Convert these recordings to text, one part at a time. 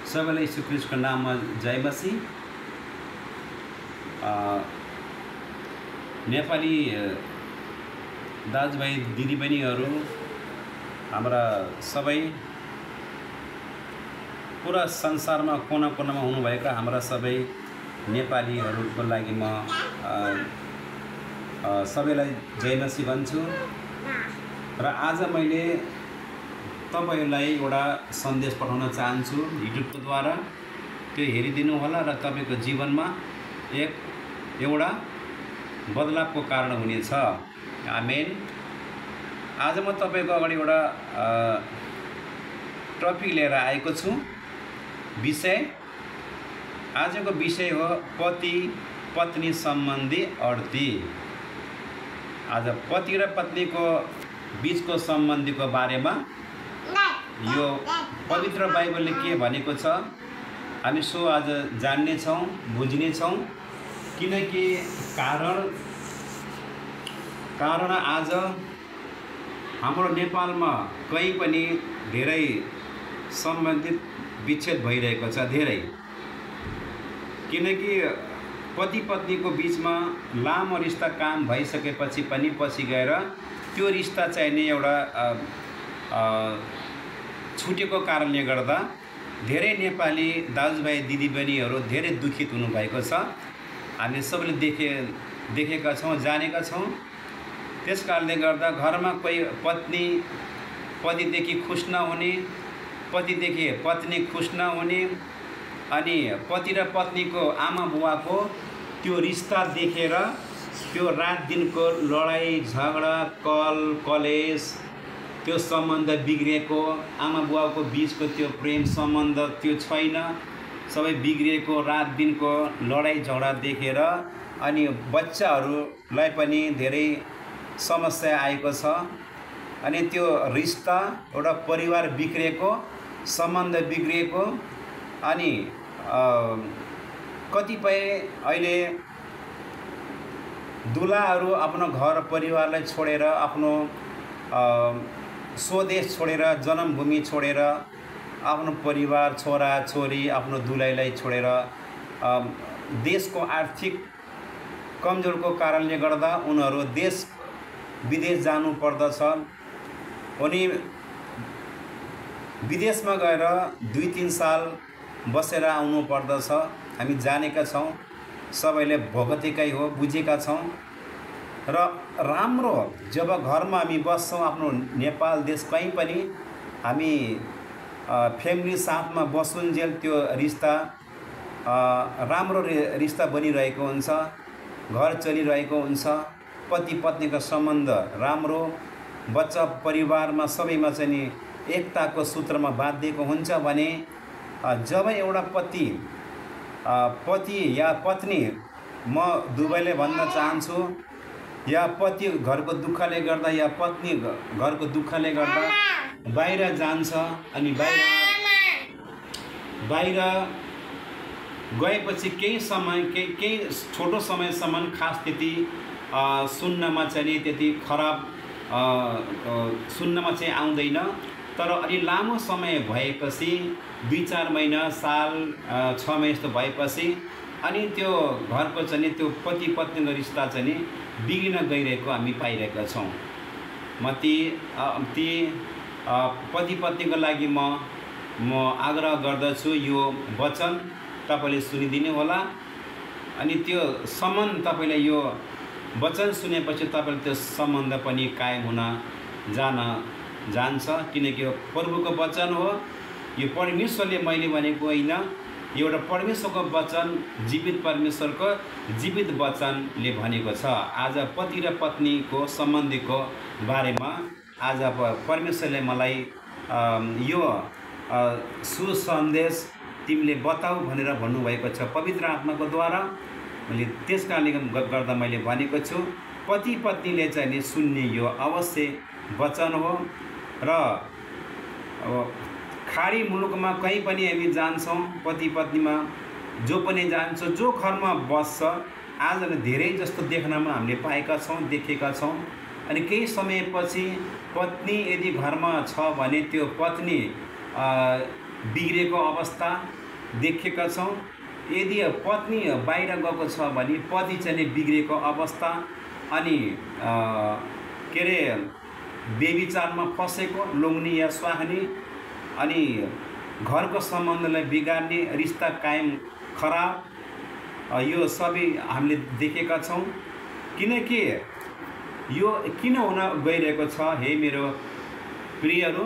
सबैलाई यीशु ख्रीष्टको नाममा जय मसीह। नेपाली दाजुभाइ दिदीबहिनीहरू हाम्रा सबै पुरा संसारमा कोना कोनामा हुनुभएका हाम्रा सबै नेपालीहरूको लागि म सबैलाई जय मसीह भन्छु। र आज मैले तपाईहरुलाई एउटा सन्देश पठाउन चाहन्छु युट्युबको द्वारा। त्यो हेरिदिनु होला र तपाईको जीवनमा एउटा बदलावको कारण हुनेछ। आमेन। आज म तपाईको अगाडि एउटा टपिक लिएर आएको छु। आजको विषय हो पति पत्नी सम्बन्धी अड्ती। आज पति र पत्नीको बीचको सम्बन्धीको बारेमा यो पवित्र बाइबलले के भनेको छ हामी सो आज जान्ने छौं, बुझ्ने छौं। किनकि कारण आज हाम्रो नेपालमा कहीँ पनि धेरै सम्बन्धित विच्छेद भइरहेको छ। धेरै किनकि पति पत्नीको बीचमा लामो रिश्ता काम भइसकेपछि पनि पछि गएर त्यो रिश्ता चाहिँ नि एउटा छुटेको कारणले गर्दा धेरै नेपाली दाजुभाइ दिदीबहिनीहरू धेरै दुखित हुनुभएको छ। हामी सबैले देखेका छौं, जानेका छौं। त्यसकारणले गर्दा घरमा कोही पतिदेखि खुश नहुने, पतिदेखि पत्नी खुश नहुने, अनि पति र पत्नीको आमा बुवाको त्यो रिश्ता देखेर त्यो रात दिनको लडाई झगडा कलेश त्यो सम्बन्ध बिग्रिएको, आमा बुवाको बीचको त्यो प्रेम सम्बन्ध त्यो छैन, सबै बिग्रिएको रात दिनको लडाई झगडा देखेर अनि बच्चाहरूलाई पनि धेरै समस्या आएको छ। अनि त्यो रिश्ता एउटा परिवार बिग्रिएको, सम्बन्ध बिग्रिएको। अनि कतिपय अहिले दुलाहरू आफ्नो घर परिवारलाई छोडेर, आफ्नो स्वदेश छोडेर, जन्मभूमि छोडेर, आफ्नो परिवार छोरा छोरी आफ्नो दुलाईलाई छोडेर देशको आर्थिक कमजोरको कारणले गर्दा उनीहरू देश विदेश जानु पर्दछ। अनि विदेशमा गएर 2-3 साल बसेर आउनु पर्दछ। हामी जानेका छौं, सबैले भोगतेकै हो, बुझेका छौं। र राम्रो जब घरमा हामी बस्छौं, आफ्नो नेपाल देश कहीँ पनि हामी फ्यामिली साथमा बसुन्जेल त्यो रिश्ता राम्रो रिश्ता बनिरहेको हुन्छ, घर चलिरहेको हुन्छ, पति पत्नीको सम्बन्ध राम्रो, बच्चा परिवारमा सबैमा चाहिँ नि एकताको सूत्रमा बाँधिएको हुन्छ। भने जब एउटा पति या पत्नी, म दुवैले भन्न चाहन्छु, या पति घरको दुःखले गर्दा या पत्नी घरको दुःखले गर्दा बाहिर जान्छ। अनि बाहिर गएपछि केही छोटो समयसम्म खास त्यति सुन्नमा चाहिँ त्यति खराब सुन्नमा चाहिँ आउँदैन। तर अलि लामो समय भएपछि 2-4 महिना, साल, 6 महिना जस्तो भएपछि अनि त्यो घरको चाहिँ त्यो पति पत्नीको रिश्ता चाहिँ बिग्रिन गइरहेको हामी पाइरहेका छौं। म ती पति पत्नीको लागि म आग्रह गर्दछु, यो वचन तपाईले सुनिदिनु होला। अनि त्यो सम्बन्ध तपाईले यो वचन सुनेपछि तपाईले त्यो सम्बन्ध पनि कायम हुन जान्छ। किनकि यो प्रभुको वचन हो, यो परमेश्वरले मैले भनेको होइन, यो एउटा परमेश्वरको वचन, जीवित परमेश्वरको जीवित वचनले भनेको छ। आज पति र पत्नीको सम्बन्धीको बारेमा आज परमेश्वरले मलाई यो सुसन्देश तिमीले बताऊ भनेर भन्नुभएको छ पवित्र आत्माको द्वारा। मैले त्यसकारणले गर्दा मैले भनेको छु, पति पत्नीले चाहिँ नि सुन्ने यो अवश्य वचन हो। र खाडी मुलुकमा कहीँ पनि हामी जान्छौं, पति पत्नीमा जो पनि जान्छ, जो घरमा बस्छ, आज धेरै जस्तो देख्नमा हामीले पाएका छौं, देखेका छौं। अनि केही समयपछि पत्नी यदि घरमा छ भने त्यो पत्नी बिग्रेको अवस्था देखेका छौँ। यदि पत्नी बाहिर गएको छ भने पति चाहिँ बिग्रेको अवस्था अनि के अरे बेविचारमा फसेको, लोग्ने या स्वाहनी, अनि घरको सम्बन्धलाई बिगार्ने, रिस्ता कायम खराब, यो सबै हामीले देखेका छौँ। किनकि यो किन हुन गइरहेको छ हे मेरो प्रियहरू,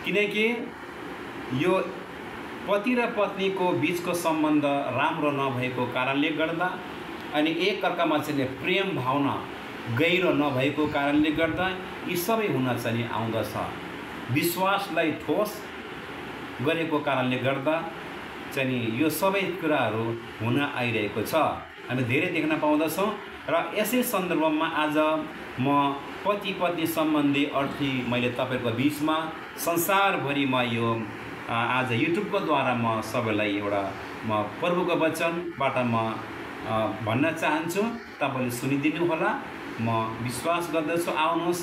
किनकि यो पति र पत्नीको बिचको सम्बन्ध राम्रो नभएको कारणले गर्दा अनि एकअर्कामा चाहिँ प्रेम भावना गहिरो नभएको कारणले गर्दा यी सबै हुन चाहिँ आउँदछ। विश्वासलाई ठोस गरेको कारणले गर्दा चाहिँ यो सबै कुराहरू हुन आइरहेको छ, हामी धेरै देख्न पाउँदछौँ। र यसै सन्दर्भमा आज म पति पत्नी सम्बन्धी अर्थी मैले तपाईँहरूको बिचमा संसारभरि म यो आज युट्युबको द्वारा म सबैलाई एउटा म प्रभुको वचनबाट म भन्न चाहन्छु। तपाईँले सुनिदिनु होला, म विश्वास गर्दछु। आउनुहोस्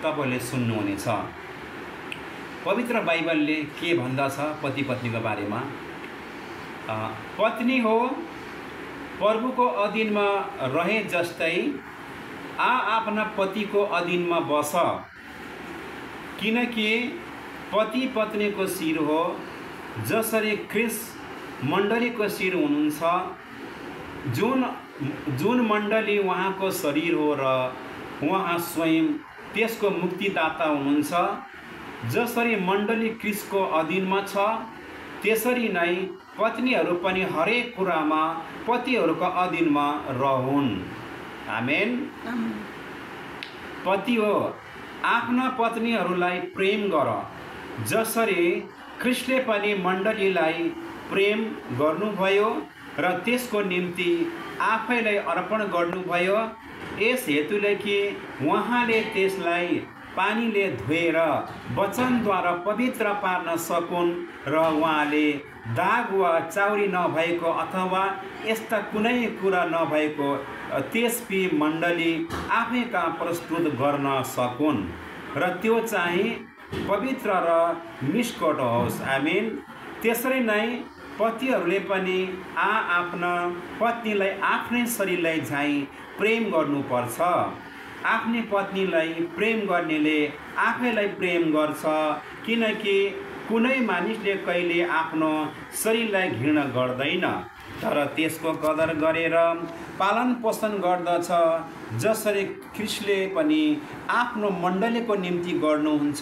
तपाईँले सुन्नुहुनेछ। पवित्र बाइबलले के भन्दछ पति पत्नीको बारेमा? पत्नी हो प्रभुको अधीनमा रहे जस्तै आफ्ना पतिको अधीनमा बस, किनकि पति पत्नीको शिर हो, जसरी ख्रीष्ट मण्डलीको शिर हुनुहुन्छ, जुन मण्डली उहाँको शरीर हो र उहाँ स्वयं त्यसको मुक्तिदाता हुनुहुन्छ। जसरी मण्डली ख्रीष्टको अधीनमा छ, त्यसरी नै पत्नीहरू पनि हरेक कुरामा पतिहरूको अधीनमा रहून्। आमेन। पति हो आफ्ना पत्नीहरूलाई प्रेम गर, जसरी ख्रीष्टले पनि मण्डलीलाई प्रेम गर्नुभयो र त्यसको निम्ति आफैलाई अर्पण गर्नुभयो, यस हेतुले कि उहाँले त्यसलाई पानीले धोएर वचनद्वारा पवित्र पार्न सकुन् र उहाँले दाग वा चाउरी नभएको अथवा यस्ता कुनै कुरा नभएको त्यसपी मण्डली आफै कहाँ प्रस्तुत गर्न सकुन् र त्यो चाहिँ पवित्र र निष्कट होस्। आमीन। त्यसरी नै पतिहरूले पनि आफ्ना पत्नीलाई आफ्नै शरीरलाई झैँ प्रेम गर्नुपर्छ। आफ्नै पत्नीलाई प्रेम गर्नेले आफैलाई प्रेम गर्छ, किनकि कुनै मानिसले कहिले आफ्नो शरीरलाई घृणा गर्दैन, तर त्यसको कदर गरेर पालन पोषण गर्दछ, जसरी ख्रीष्टले पनि आफ्नो मण्डलीको निम्ति गर्नुहुन्छ,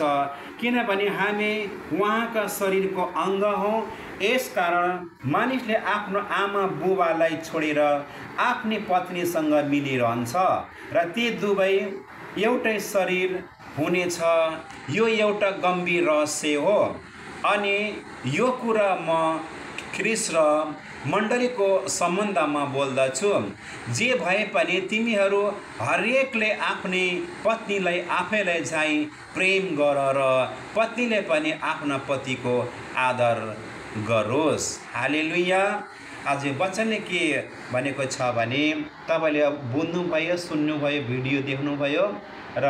किनभने हामी उहाँका शरीरको अङ्ग हौँ। यसकारण मानिसले आफ्नो आमा बुबालाई छोडेर आफ्नै पत्नीसँग मिलिरहन्छ र ती दुवै एउटै शरीर हुनेछ। यो एउटा गम्भीर रहस्य हो अनि यो कुरा म ख्रीष्ट र मण्डलीको सम्बन्धमा बोल्दछु। जे भए पनि तिमीहरू हरेकले आफ्नै पत्नीलाई आफैलाई झैँ प्रेम गर र पत्नीले पनि आफ्ना पतिको आदर गरोस्। हालेलुया। आज वचनले के भनेको छ भने तपाईँले बुझ्नुभयो, सुन्नुभयो, भिडियो देख्नुभयो र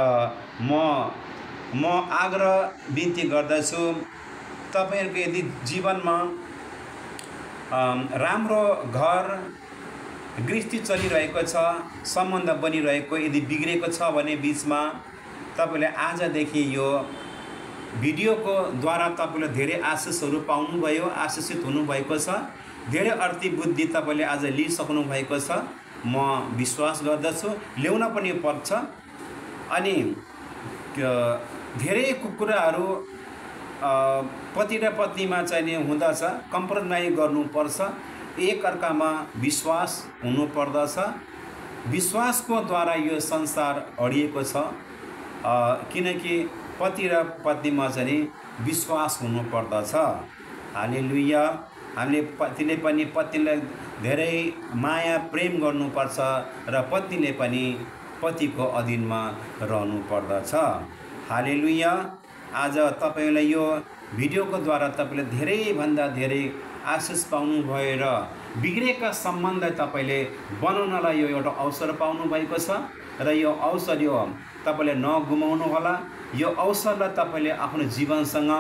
म आग्रह बिन्ती गर्दछु, तपाईँहरूको यदि जीवनमा राम्रो घर गृहस्थी चलिरहेको छ, सम्बन्ध बनिरहेको यदि बिग्रेको छ भने बिचमा तपाईँले आजदेखि यो भिडियोको द्वारा तपाईँले धेरै आशिषहरू पाउनुभयो, आशिषित हुनुभएको छ, धेरै अर्थी बुद्धि तपाईँले आज लिइसक्नु भएको छ। म विश्वास गर्दछु ल्याउन पनि पर्छ अनि धेरै कुराहरू पति र पत्नीमा चाहिँ हुँदछ। कम्प्रोमाइज गर्नुपर्छ, एकअर्कामा विश्वास हुनुपर्दछ। विश्वासको द्वारा यो संसार अडिएको छ, किनकि पति र पत्नीमा चाहिँ विश्वास हुनुपर्दछ। हालेलुया। हामीले पतिले पनि पत्नीलाई धेरै माया प्रेम गर्नुपर्छ र पत्नीले पनि पतिको अधीनमा रहनुपर्दछ। हालेलुया। आज तपाईँलाई यो भिडियोको द्वारा तपाईँले धेरैभन्दा धेरै आशिष पाउनुभयो र बिग्रेका सम्बन्ध तपाईँले बनाउनलाई यो एउटा अवसर पाउनुभएको छ। र यो अवसर यो तपाईँले नगुमाउनु होला। यो अवसरलाई तपाईँले आफ्नो जीवनसँग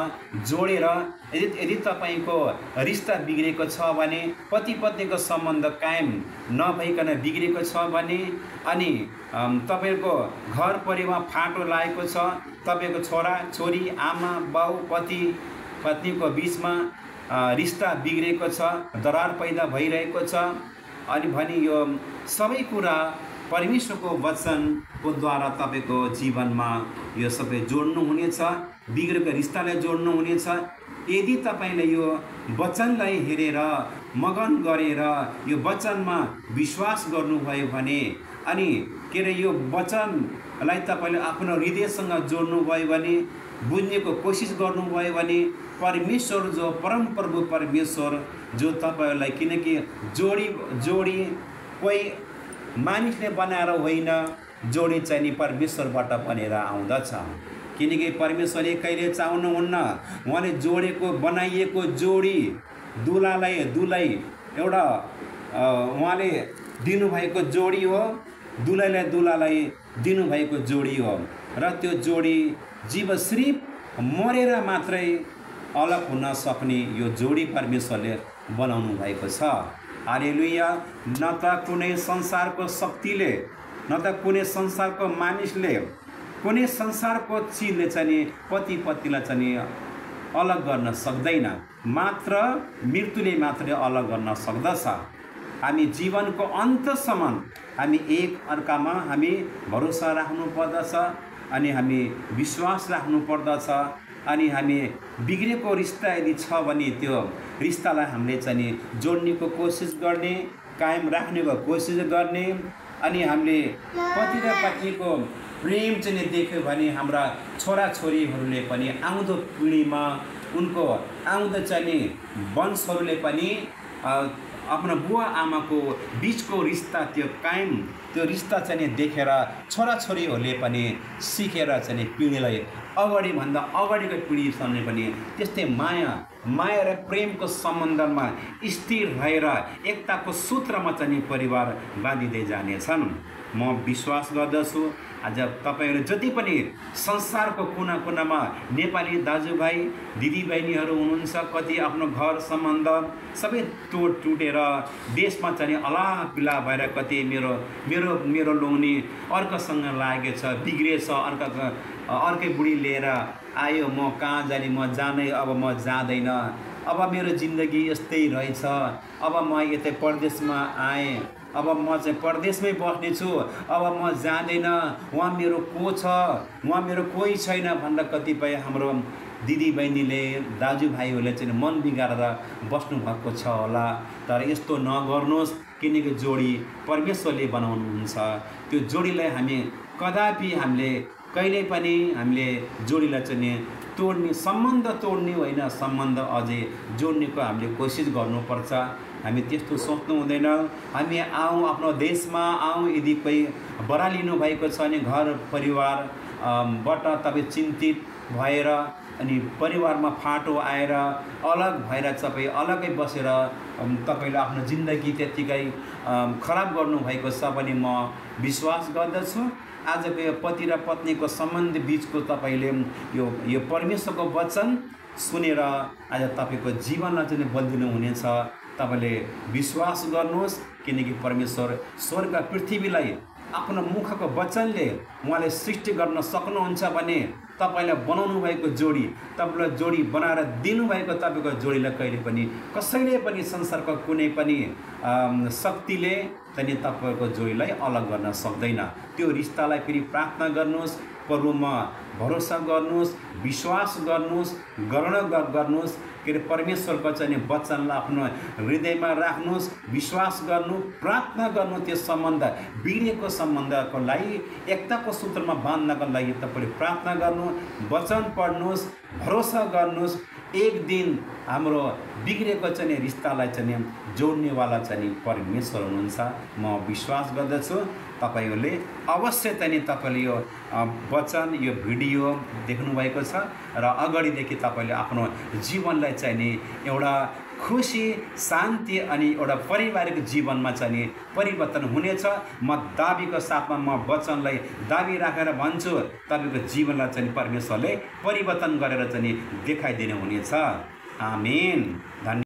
जोडेर यदि तपाईँको रिश्ता बिग्रेको छ भने, पति पत्नीको सम्बन्ध कायम नभइकन बिग्रेको छ भने, अनि तपाईँको घर परिवार फाटो लागेको छ, तपाईँको छोरा छोरी आमा बाउ पति पत्नीको बिचमा रिश्ता बिग्रेको छ, दरार पैदा भइरहेको छ, अनि भने यो सबै कुरा परमेश्वरको वचनको द्वारा तपाईँको जीवनमा यो सबै जोड्नुहुनेछ, बिग्रेको रिश्तालाई जोड्नुहुनेछ। यदि तपाईँले यो वचनलाई हेरेर मगन गरेर यो वचनमा विश्वास गर्नुभयो भने, अनि के अरे यो वचनलाई तपाईँले आफ्नो हृदयसँग जोड्नुभयो भने, बुझ्नेको कोसिस गर्नुभयो भने, परमेश्वर जो परम प्रभु परमेश्वर जो तपाईँहरूलाई, किनकि जोडी कोही मानिसले बनाएर होइन, जोडी चाहिँ नि परमेश्वरबाट बनेर आउँदछ। किनकि परमेश्वरले कहिले चाहनुहुन्न उहाँले जोडेको बनाइएको जोडी दुलाई एउटा उहाँले दिनुभएको जोडी हो, दुलैलाई दुलालाई दिनुभएको जोडी हो, र त्यो जोडी सिर्फ मरेर मात्रै अलग हुन सक्ने यो जोडी परमेश्वरले बनाउनु भएको छ। हालेलुया। न त कुनै संसारको शक्तिले, न त कुनै संसारको मानिसले, कुनै संसारको चिजले चाहिँ पति पत्नीलाई चाहिँ अलग गर्न सक्दैन, मात्र मृत्युले मात्रै अलग गर्न सक्दछ। हामी जीवनको अन्तसम्म हामी एक अर्कामा हामी भरोसा राख्नु पर्दछ, अनि हामी विश्वास राख्नु पर्दछ, अनि हामी बिग्रेको रिश्ता यदि छ भने त्यो रिश्तालाई हामीले चाहिँ जोड्नेको कोसिस गर्ने, कायम राख्नेको कोसिस गर्ने, अनि हामीले पति र पत्नीको प्रेम चाहिँ देख्यो भने हाम्रा छोराछोरीहरूले पनि आउँदो पिँढीमा उनको आउँदो चाहिँ वंशहरूले पनि आफ्नो बुवा आमाको बिचको रिश्ता त्यो कायम त्यो रिश्ता चाहिँ देखेर छोराछोरीहरूले पनि सिकेर चाहिँ पिँढीलाई अगाडिभन्दा अगाडिको पिँढीसँग पनि त्यस्तै माया र प्रेमको सम्बन्धमा स्थिर रहेर एकताको सूत्रमा चाहिँ परिवार बाँधिँदै जानेछन्। म विश्वास गर्दछु आज तपाईहरु जति पनि संसारको कुना कुनामा नेपाली दाजुभाइ दिदीबहिनीहरू हुनुहुन्छ, कति आफ्नो घर सम्बन्ध सबै टुटेर देशमा चाहिँ अलापिला भएर कति मेरो मेरो मेरो लोग्ने अर्कोसँग लागेछ, बिग्रेछ, अर्कै बुढी लिएर आयो, म कहाँ जाने, म जाने, अब म जाँदैन, अब मेरो जिन्दगी यस्तै रहेछ, अब म यतै परदेशमा आएँ, अब म चाहिँ परदेशमै बस्ने छु, अब म जाँदैन, वहाँ मेरो को छ, वहाँ मेरो कोही छैन भनेर कतिपय हाम्रो दिदीबहिनीले दाजुभाइहरूले चाहिँ मन बिगारेर बस्नु भएको छ होला। तर यस्तो नगर्नुहोस्, किनकि जोडी परमेश्वरले बनाउनुहुन्छ। त्यो जोडीलाई हामी कदापि हामीले कहिल्यै पनि हामीले जोडीलाई चाहिँ तोड्ने, सम्बन्ध तोड्ने होइन, सम्बन्ध अझै जोड्नेको हामीले कोसिस गर्नुपर्छ। हामी त्यस्तो सोच्नु हुँदैन। हामी आउँ आफ्नो देशमा आउँ, यदि कोही बरालिनु भएको छ भने घर परिवारबाट तपाईँ चिन्तित भएर अनि परिवारमा फाटो आएर अलग भएर तपाईँ अलगै बसेर तपाईले आफ्नो जिन्दगी त्यतिकै खराब गर्नुभएको छ भने म विश्वास गर्दछु आजको यो पति र पत्नीको सम्बन्ध बीचको तपाईले यो परमेश्वरको वचन सुनेर आज तपाईको जीवनलाई चाहिँ बदलिनु हुनेछ। तपाईले विश्वास गर्नुहोस्, किनकि परमेश्वर स्वर्ग पृथ्वीलाई आफ्नो मुखको वचनले उहाँले सृष्टि गर्न सक्नुहुन्छ भने तपाईलाई बनाउनु भएको जोडी, तपाईलाई जोडी बनाएर दिनुभएको तपाईको जोडीलाई कहिले पनि कसैले पनि संसारको कुनै पनि शक्तिले चाहिँ तपाईको जोडीलाई अलग गर्न सक्दैन। त्यो रिश्तालाई फेरि प्रार्थना गर्नुहोस्, प्रभुमा भरोसा गर्नुहोस्, विश्वास गर्नुहोस्, ग्रहण गर्नुहोस्, के अरे परमेश्वरको चाहिँ वचनलाई आफ्नो हृदयमा राख्नुहोस्, विश्वास गर्नु, प्रार्थना गर्नु। त्यो सम्बन्ध बिग्रेको सम्बन्धको लागि एकताको सूत्रमा बाँध्नको लागि तपाईले प्रार्थना गर्नु, वचन पढ्नुहोस्, भरोसा गर्नुहोस्। एक दिन हाम्रो बिग्रेको चाहिँ रिश्तालाई चाहिँ जोड्नेवाला चाहिँ परमेश्वर हुनुहुन्छ। म विश्वास गर्दछु तपाईहरूले अवश्य चाहिँ तपाईले यो वचन, यो भिडियो देख्नु भएको छ र अगाडिदेखि तपाईले आफ्नो जीवनलाई चाहिँ एउटा खुसी, शान्ति अनि एउटा पारिवारिक जीवनमा चाहिँ नि परिवर्तन हुनेछ। म दाबीको साथमा म वचनलाई दाबी राखेर भन्छु, तपाईँको जीवनलाई चाहिँ परमेश्वरले परिवर्तन गरेर चाहिँ देखाइदिनु हुनेछ। आमेन। धन्यवाद।